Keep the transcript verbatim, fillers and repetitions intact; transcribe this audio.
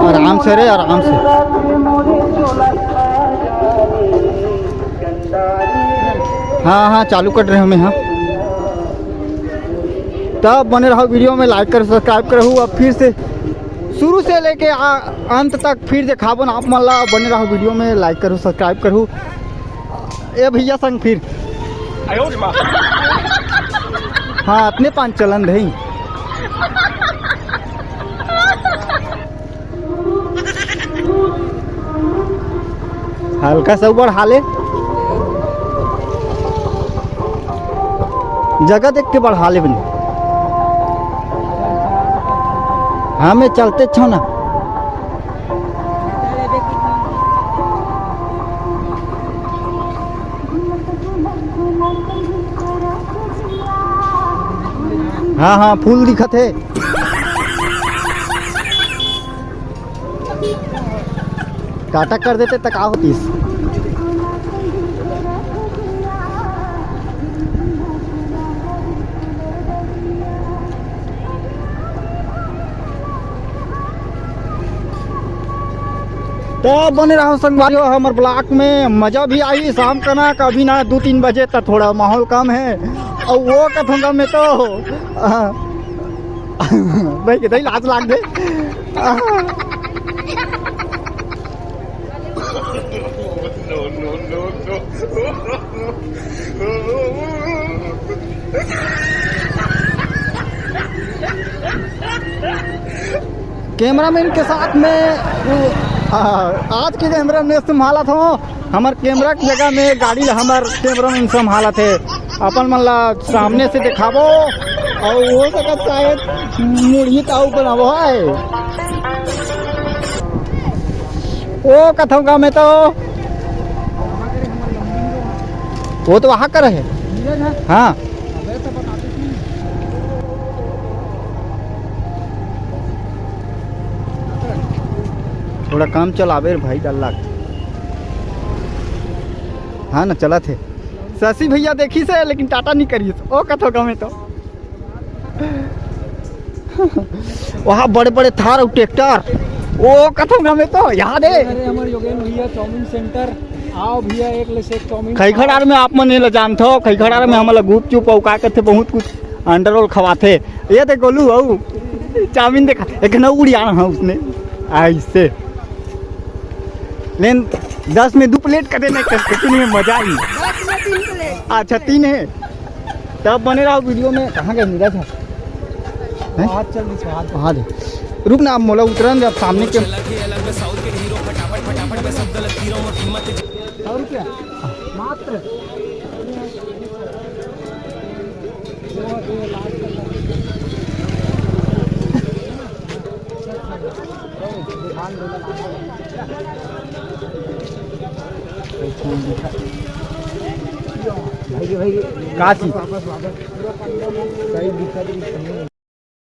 आराम से रे, आराम से। हाँ, हाँ, चालू कर रहे हमें, हाँ। तब बने रहो वीडियो में, like कर, subscribe करहु। अब फिर से शुरू से लेके आ, अंत तक फिर देखाबो ना आप मन ला। बने रहो वीडियो में, like करहु, subscribe करहु। ए भैया संग फिर। हाँ, अपने पान चलन दे। हल्का सा बढ़ा ले, जगह देख के बढ़ा ले बने। हाँ, मैं चलते छो ना। हाँ, हाँ, फूल दिखत हे। टाटा कर देते त का होतीस? तो बने रहो संगवारी हो हमर ब्लॉग में, मजा भी आई शाम का ना, कभी ना दो तीन बजे तक थोड़ा माहौल कम है। और वो कथों का मैं तो, आ, भाई के दही लाज लाग दे। कैमरामैन के साथ में, आ, आज के कैमरा मैं संभालत हूँ। हमर कैमरा के जगह में गाड़ी ला हमर कैमरामैन संभालत हे। अपन मन ला सामने से दिखाबो, और हो सकत शायद मुड़ही ताऊ बनाबो है। ओ कथों का मैं तो, वो तो वहाँ कर है। हाँ, थोड़ा काम चलावे रे भाई, डर लाग। हाँ ना, चलत हे। शशि भैया देखिस हे, लेकिन टाटा नहीं करिस। ओ कथों का मैं तो। वहाँ बड़े बड़े थार और ट्रैक्टर। ओ कथों का मैं तो याद है। अरे हमर योगेन भैया चाउमीन सेंटर, आओ भैया एक ले से एक चाउमीन खैखड़ार में आप मन एला जानथो, खैखड़ार में हमला गुपचुप अउ का कथे बहुत कुछ अंडा रोल खवाथे। ये दे गोलू हऊ चाउमीन देखा, एक न उड़िया ना उसने ऐसे। लेन दस में दो प्लेट कर देना, कितनी में मजा आई। दस में तीन प्लेट। अच्छा, तीन है। तब बने रहो वीडियो में। कहाँ गए नीरज? हैं? हाथ चल रही है, हाथ। हाँ दे। रुक ना, अब मोला उतरन दे, अब सामने के। सौ रुपया मात्र। का चीज?